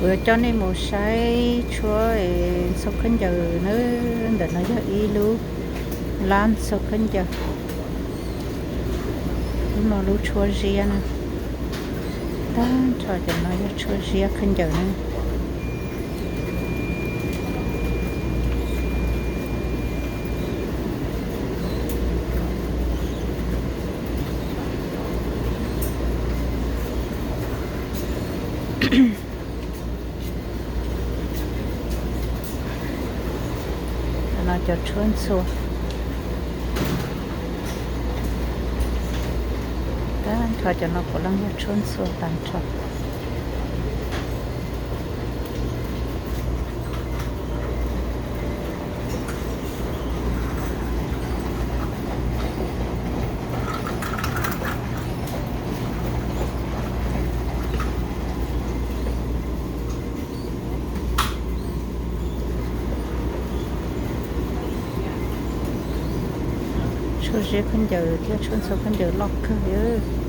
Kuv yuav coj nej mus saib tshuab ntxhua khaub ncaws na. Ntawm no yog ib lub lab ntxhua khaub ncaws. Lub no lub tshuab ziab na. Tag nrho cov no yog tshuab ziab khaub ncaws na. Cov no cov tshuab ntxhua. Tag nrho cov no puav leej yog tshuab ntxhua tag nrho. Tshuab ziab khaub ncaws thiab tshuab ntxhua khaub ncaws loj kawg li.